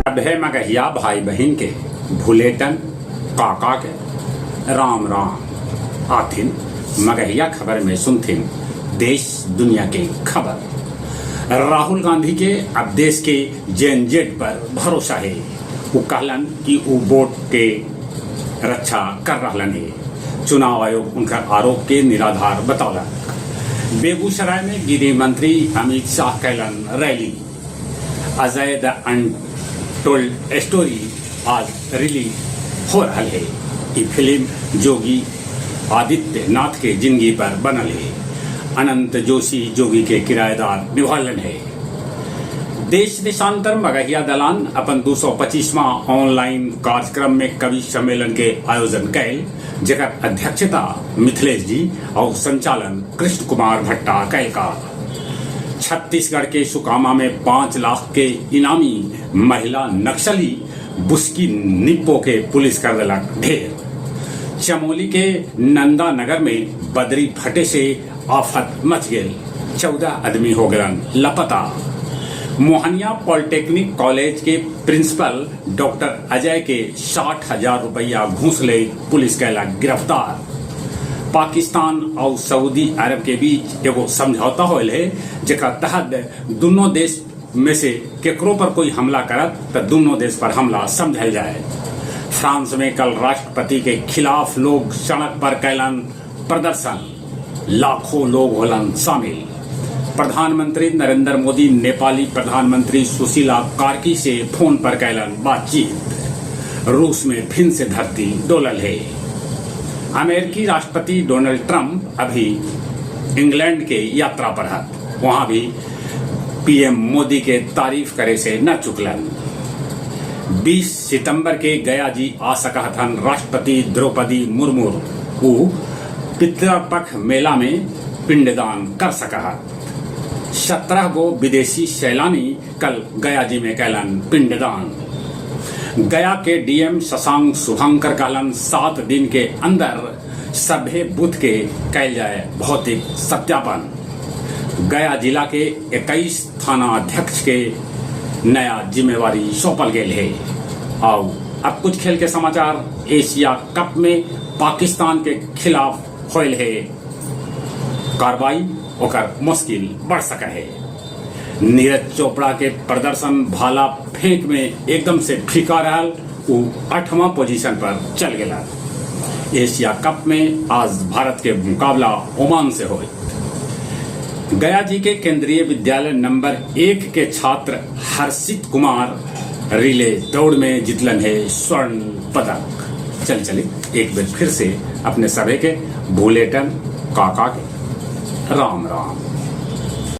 अभे मगहिया भाई बहिन के भुलेटन काका के राम राम। आथिन मगहिया खबर में सुनथिन देश दुनिया के खबर। राहुल गांधी के अब देश के जेन जेड पर भरोसा हे। ऊ कहलन कि ऊ वोट के रक्षा कर रहलन हे। चुनाव आयोग उनकर आरोप के निराधार बतौलक। बेगूसराय में गृह मंत्री अमित शाह कैलन रैली। अजय द अनटोल्ड स्टोरी आज रिलीज हो रहल हे। ई फिल्म योगी आदित्यनाथ के जिंदगी पर बनल हे। अनंत जोशी जोगी के किराएदार निभालन हे। देश देशांतर मगहिया दलान अपन 225वां ऑनलाइन कार्यक्रम में कवि सम्मेलन के आयोजन कैल, जेकर अध्यक्षता मिथिलेश जी और संचालन कृष्ण कुमार भट्टा कैल का। छत्तीसगढ़ के सुकामा में 5 लाख के इनामी महिला नक्सली बुस्की निप्पो के पुलिस कर देलक ढेर। चमोली के नंदा नगर में बदरी फटे से आफत मच गेल, 14 आदमी हो गलन लापता। मोहनिया पॉलिटेक्निक कॉलेज के प्रिंसिपल डॉक्टर अजय के 60,000 रुपया घूस ले पुलिस कैला गिरफ्तार। पाकिस्तान और सऊदी अरब के बीच एगो समझौता होल है, जेकरा तहत दोनों देश में से केकरो पर कोई हमला करत तो दोनों देश पर हमला समझल जाए। फ्रांस में कल राष्ट्रपति के खिलाफ लोग सड़क पर कैलन प्रदर्शन, लाखों लोग होलन शामिल। प्रधानमंत्री नरेंद्र मोदी नेपाली प्रधानमंत्री सुशीला कार्की से फोन पर कैलन बातचीत। रूस में फिर से धरती डोलल है। अमेरिकी राष्ट्रपति डोनाल्ड ट्रंप अभी इंग्लैंड के यात्रा पर हत, वहां भी पीएम मोदी के तारीफ करे से न चुकलन। 20 सितंबर के गया जी आ सकहथन राष्ट्रपति द्रौपदी मुर्मू, ऊ पितृपक्ष मेला में पिंडदान कर सकहत। 17 गो विदेशी सैलानी कल गया जी में कैलन पिंडदान। गया के डीएम शशांक शुभंकर कहलन, 7 दिन के अंदर सभे बूथ के कैल जाए भौतिक सत्यापन। गया जिला के 21 थाना अध्यक्ष के नया जिम्मेवारी सौंपल गेल है। आओ, अब कुछ खेल के समाचार। एशिया कप में पाकिस्तान के खिलाफ होयल है कार्रवाई, ओकर मुश्किल बढ़ सका है। नीरज चोपड़ा के प्रदर्शन भाला फेंक में एकदम से फीका रहल, ऊ आठवां पोजीशन पर चल गया। एशिया कप में आज भारत के मुकाबला ओमान से होई। गया जी के केंद्रीय विद्यालय नंबर 1 के छात्र हर्षित कुमार रिले दौड़ में जीतलन है स्वर्ण पदक। चल चले, एक बार फिर से अपने सभी के भूलेटन काका के राम राम।